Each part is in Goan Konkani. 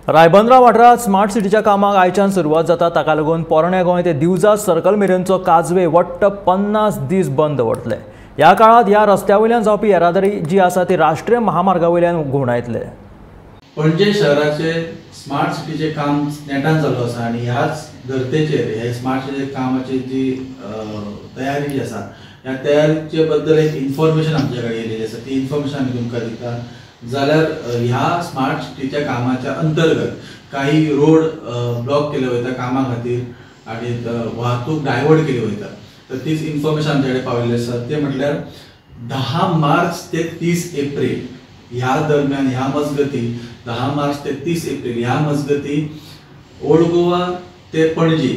रायबंदरा वाठारांत स्मार्ट सिटीच्या कामाक आयच्यान सुरवात जाता. ताका लागून पोरण्या गोंय ते दिवजा सर्कल मेरेनचो काजवे वट्ट 50 दीस बंद दवरतले. ह्या काळांत ह्या रस्त्या वयल्यान जावपी येरादारी जी आसा ती राष्ट्रीय महामार्गा वयल्यान घुंवडायतले. पणजे शहराचे स्मार्ट सिटीचे काम नेटान चालू आसा आनी ह्याच धर्तेचेर हे स्मार्ट सिटीच्या कामाची जी तयारी जी आसा ह्या तयारीचे बद्दल एक इन्फॉर्मेशन आमच्या कडेन येयलेली आसा, ती इन्फॉर्मेशन आमी तुमकां दिता. जाल्यार ह्या स्मार्ट सिटीच्या कामाच्या अंतर्गत काही रोड ब्लॉक केले वयता कामा खातीर आनी वाहतूक डायवर्ट केली वयता. तर तीच इन्फॉर्मेशन आमच्या कडेन पाविल्ली आसा. ते म्हटल्यार 10 मार्च ते 30 एप्रील ह्या दरम्यान, ह्या मजगती 10 मार्च ते 30 एप्रील ह्या मजगती ओल्ड गोवा ते पणजी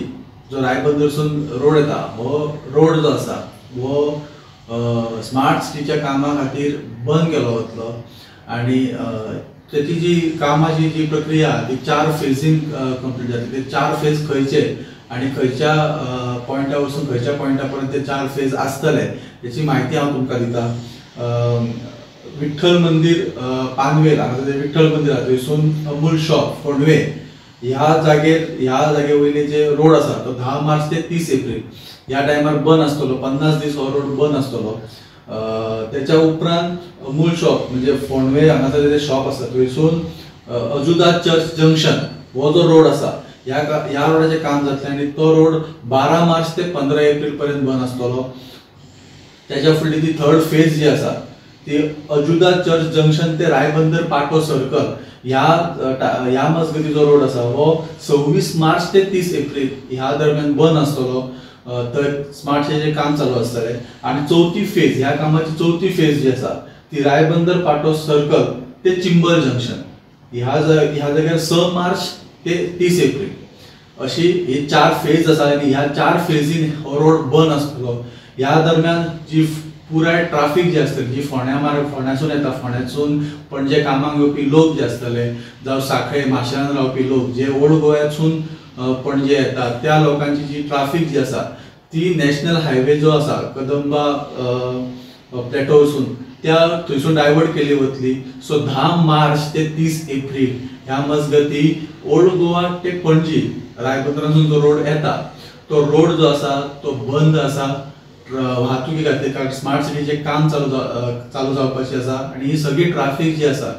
जो रायबंदरसून रोड येता हो रोड जो आसा हो स्मार्ट सिटीच्या कामा खातीर बंद केलो वतलो आनी तेची जी कामाची जी प्रक्रिया ती 4 फेजीन कंप्लीट जातली. ते 4 फेज खंयचे आनी खंयच्या पॉयंटा वचून खंयच्या पॉयंटा पर्यंत ते 4 फेज आसतले हेची म्हायती हांव तुमकां दिता. विठ्ठल मंदीर पानवेल हांगासर जें विठ्ठल मंदीर आसा थंयसून अमूल शॉप फोंडवे ह्या जागे वयले जे रोड आसा तो 10 मार्च ते 30 एप्रील ह्या टायमार बंद आसतलो. 50 दीस हो रोड बंद आसतलो. त्याच्या उपरांत अमूल शॉप म्हणजे फोंडवे हांगासर जे शॉप आसा थंयसून अजुदा चर्च जंक्शन हो जो रोड आसा ह्या रोडाचें काम जातलें आनी तो रोड 12 मार्च ते 15 एप्रील पर्यंत बंद आसतलो. त्याच्या फुडली ती थर्ड फेज जी आसा ती अजुदा चर्च जंक्शन ते रायबंदर पाटो सर्कल ह्या मजगती जो रोड आसा हो 26 मार्च ते 30 एप्रील ह्या दरम्यान बंद आसतलो. तर स्मार्ट सिटीचें काम चालू आसतलें. आनी चवथी फेज, ह्या कामाची चवथी फेज जी आसा ती रायबंदर पाटो सर्कल ते चिंबल जंक्शन ह्या जाग्यार 6 मार्च ते 30 एप्रील अशी ही 4 फेज आसा आनी ह्या 4 फेजीन हो रोड बंद आसतलो. ह्या दरम्यान जी पुराय ट्राफीक जी आसतली जी फोंड्यासून येता, फोंड्यासून पणजे कामाक येवपी लोक जे आसतले जावं साखळे माशेलान रावपी लोक जे ओल्ड गोव्यासून पणजे येतात त्या लोकांची जी ट्राफीक जी आसा ती नॅशनल हायवे जो आसा कदंबा प्लॅटोसून त्या थंयसून डायवर्ट केली वतली. सो 10 मार्च ते 30 एप्रील ह्या मजगती ओल्ड गोवा ते पणजी रायबंदरासून जो रोड येता तो रोड जो आसा तो बंद आसा वाहतुकी खातीर, कारण स्मार्ट सिटीचें काम चालू जावपाचें आसा आनी ही सगळी ट्राफीक जी आसा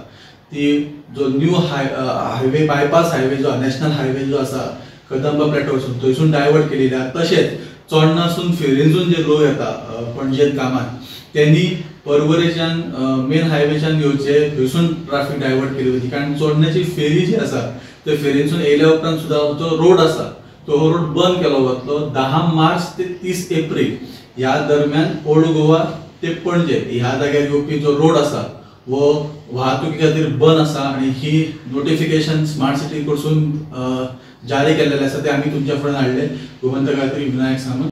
ती जो न्यू हायवे बायपास हायवे जो नॅशनल हायवे जो आसा कदंबा प्लॅटोसून थंयसून डायवर्ट केलेली आसा. तशेंच चोडणासून फेरीसून जे लोक येता पणजेन कामाक तेणी परवरेच्यान मेन हायवेच्यान येवचे थंयसून ट्राफीक डायवर्ट केली वयती, कारण चोडण्याची फेरी जी आसा ते फेरीसून येयल्या उपरांत सुद्दां जो रोड आसा तो रोड बंद केलो वतलो. 10 मार्च ते 30 एप्रील ह्या दरम्यान ओल्ड गोवा ते पणजे ह्या जाग्यार येवपी जो रोड आसा हो वाहतुकी खातीर बंद आसा आनी ही नोटिफिकेशन स्मार्ट सिटी कडसून जारी केल्लेलें आसा तें आमी तुमच्या फुड्यान हाडलें. गोमंतक खातीर विनायक सामंत.